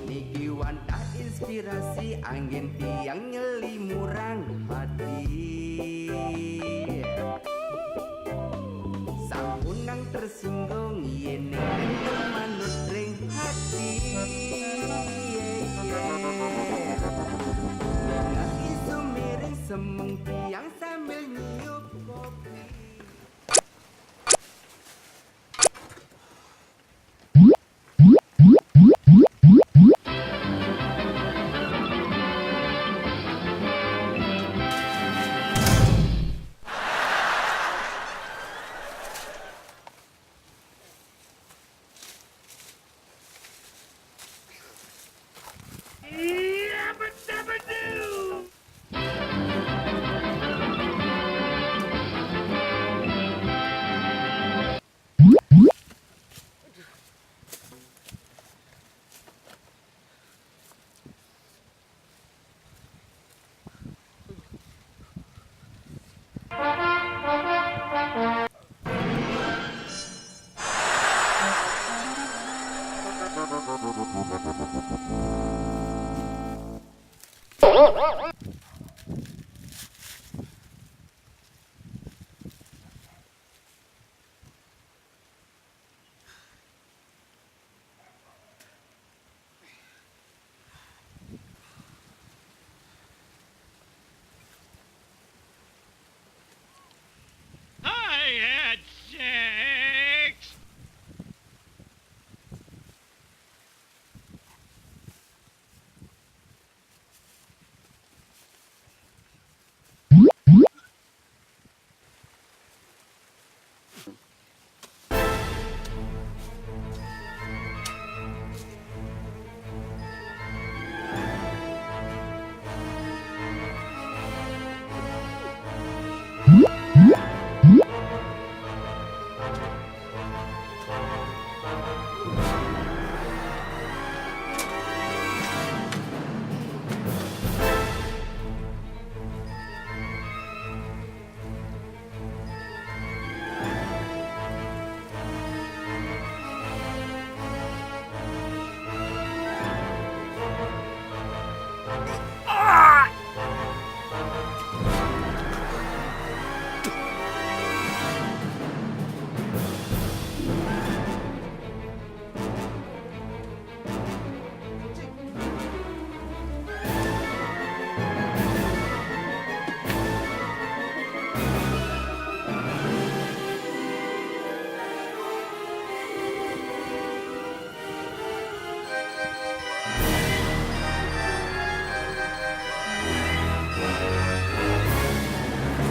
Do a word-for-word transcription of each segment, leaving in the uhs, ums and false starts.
Niki wantah inspirasi anggén tiang nyeli murang hati. Sampunang tersinggung yén nénten manut ring hati. Nengah isu miring semeng tiang sambil nyiup kopi. I had sex.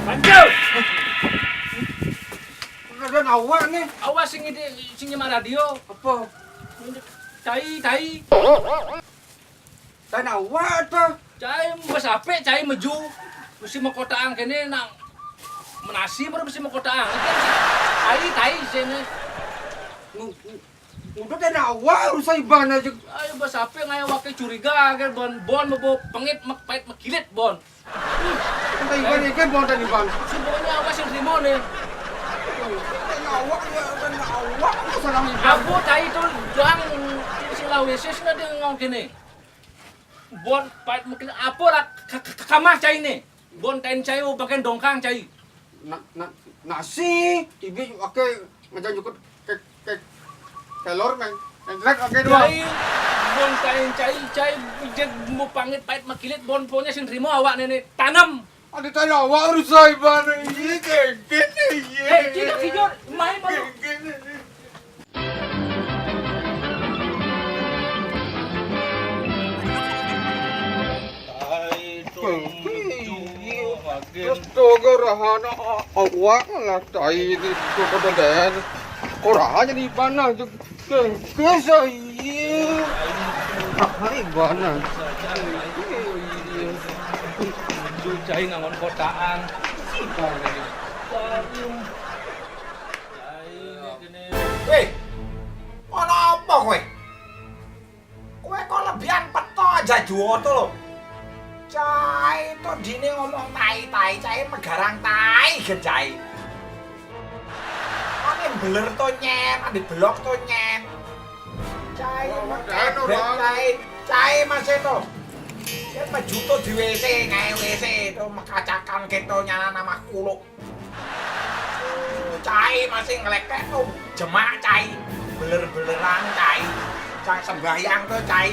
Pancu! Ada awak nih. Awas sing ngidih, sing nyemak radio. Apa? Cai, cai. Cai awak to. Cai bes apik, cai meju. Mesti makotakan kéné nang menasi baru mesti makotakan. Cai, cai sini. Ngu-, ngu-, udah deh awak urusan Iban aja. Ayo bes apik ngaya waké curiga kan bon, bon mebo pengit mek pait mekilit bon. Entah Iban iki bon dan Iban. Sebenarnya awak sing terima nih. Awak ya kan awak salah Iban. Aku cai to dang sing lawe sing ada ngomong kéné. Bon pait mungkin apa lah ka-, ka-, ka-, kamah cai né. Bon tain cai, oh, bagian dongkang cai. Na-, na-, nasi, ibi waké ngajak jukut ke, ke, kelor, nang, nang jelek, oké, dua. Cai, bon tain cai, cai, bijak mau pangit pait makilit, bon pokoknya sing terima awak néné tanem. Ada tanya awak harus saya mana? Iya, kayak gini, iya. Eh, tidak, tidak. Main baru. Kayak gini. Astaga, rahana awak lah tai ini, coba deh. Kok rahana di mana? Kok saya? Hai, mana? Lu cai ngangon kotaan. Wéh, ana apa kowe? Kowe kok lebihan peto aja juwoto lho. Cai to dine ngomong tai-tai, cai megarang tai gen cai. Tapi beler to nyem, andi belok to nyem. Cai, cai, cai masih to. Ya majuto di W C, ngae W C to mekacakan keto nyana nama kuluk. Cai masih ngelekek to. Jemak cai. Beler-beleran cai. Cai sembahyang to cai.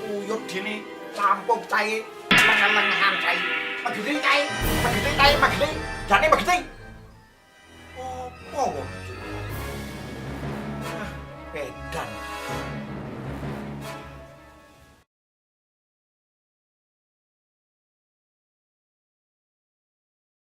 Uyut dini lampung cai. Lengah-lengahan cai. Magede cai. Magede cai, magede. Jane magede. Apa wong iki? Ah, edan.